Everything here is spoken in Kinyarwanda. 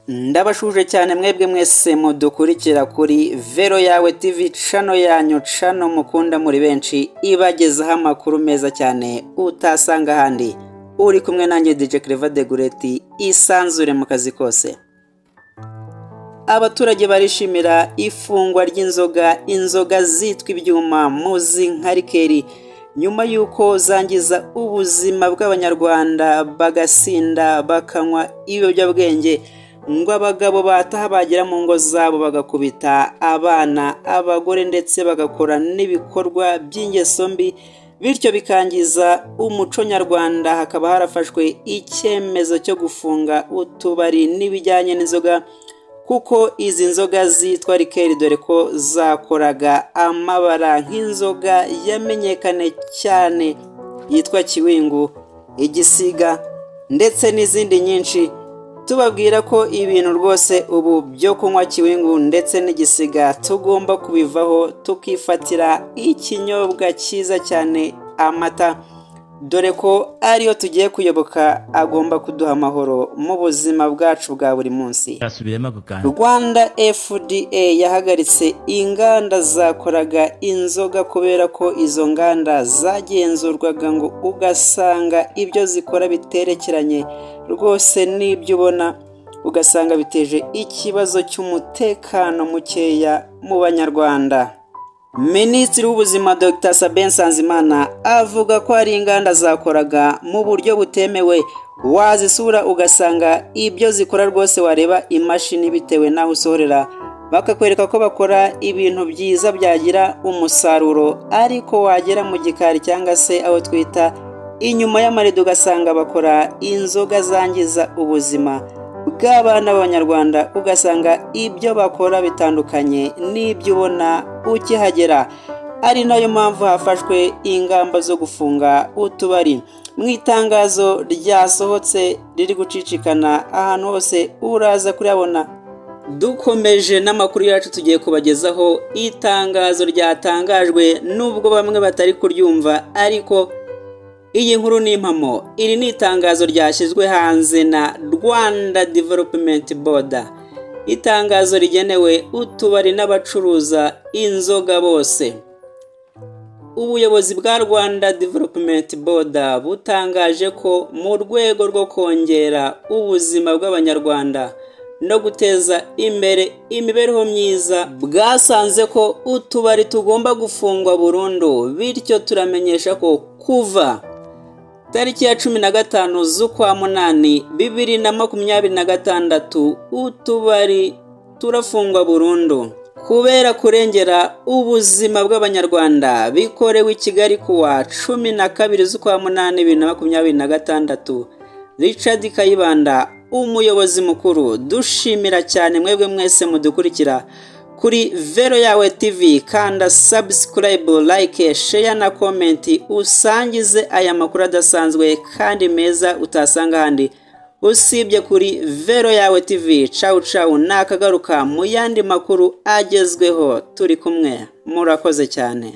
Ndabashuje cyane mwebwe mwese mudukurikira kuri Vero Yawe TV, channel yanyu, channel mukunda muri benshi, ibagezaho amakuru meza cyane utasanga ahandi. Uri kumwe nanjye DJ Clever de Gureti, isanzure mu kazi kose. Abaturage barishimira ifungwa ry'inzoga, inzoga zitwa ibyuma muzi nka liqueur, nyuma y'uko zangiza ubuzima bw'Abanyarwanda, bagasinda, bakanywa ibiyobyabwenge, ngo abagabo bataha bagera mu ngo zabo bagakubita abana, abagore, ndetse bagakora n'ibikorwa by'ingeso mbi, bityo bikangiza umuco nyarwanda. Hakaba harafashwe icyemezo cyo gufunga utubari n'ibijyanye n'inzoga, kuko izi nzoga zitwa liqueur, dore ko zakoraga amabara nk'inzoga yamenyekane cyane yitwa Kiwingu, Igisiga, ndetse n'izindi nyinshi. Tubabwira ko ibintu rwose ubu byo kunywa Kiwingu ndetse n'Igisiga tugomba kubivaho, tukifatira ikinyobwa cyiza cyane, amata, dore ko ariyo tugiye kuyoboka, agomba kuduha amahoro mu buzima bwacu bwa buri munsi. Asubiremo ako kantu. Rwanda FDA yahagaritse inganda zakoraga inzoga kubera ko izo nganda zagenzurwaga, ngo ugasanga ibyo zikora biterekeranye rwose n'ibyo ubona, ugasanga biteje ikibazo cy'umutekano mukeya mu Banyarwanda. Minisitiri w'Ubuzima Dr Sabin Nsanzimana avuga ko hari inganda zakoraga mu buryo butemewe, wazisura ugasanga ibyo zikora rwose, wareba imashini bitewe n'aho usohorera, bakakwereka ko bakora ibintu byiza byagira umusaruro, ariko wagera mu gikari cyangwa se aho twita inyuma y'amarido, ugasanga bakora inzoga zangiza ubuzima bw'abana b'Abanyarwanda, ugasanga ibyo bakora bitandukanye n'ibyo ubona ukihagera, ari nayo mpamvu hafashwe ingamba zo gufunga utubari. Mu itangazo ryasohotse riri gucicikana ahantu hose, uraza kuriyabona. Dukomeje n'amakuru yacu, tugiye kubagezaho itangazo ryatangajwe, nubwo bamwe batari kuryumva, ariko iyi nkuru ni impamo. Iri ni itangazo ryashyizwe hanze na Rwanda Development Board, itangazo rigenewe utubari n'abacuruza inzoga bose. Ubuyobozi bwa Rwanda Development Board butangaje ko mu rwego rwo kongera ubuzima bw'Abanyarwanda no guteza imbere imibereho myiza, bwasanze ko utubari tugomba gufungwa burundu. Bityo turamenyesha ko kuva tariki ya 15 z'ukwa munani 2026 utubari turafungwa burundu kubera kurengera ubuzima bw'Abanyarwanda. Bikorewe i Kigali kuwa 12 z'ukwa munani 2026. Richard Kayibanda, umuyobozi mukuru. Dushimira cyane mwebwe mwese mudukurikira kuri Vero Yawe TV. Kanda subscribe, like, share na comment, usangize aya makuru adasanzwe kandi meza utasanga ahandi usibye kuri Vero Yawe TV. Cawu cawu, nakagaruka mu yandi makuru agezweho. Turi kumwe, murakoze cyane.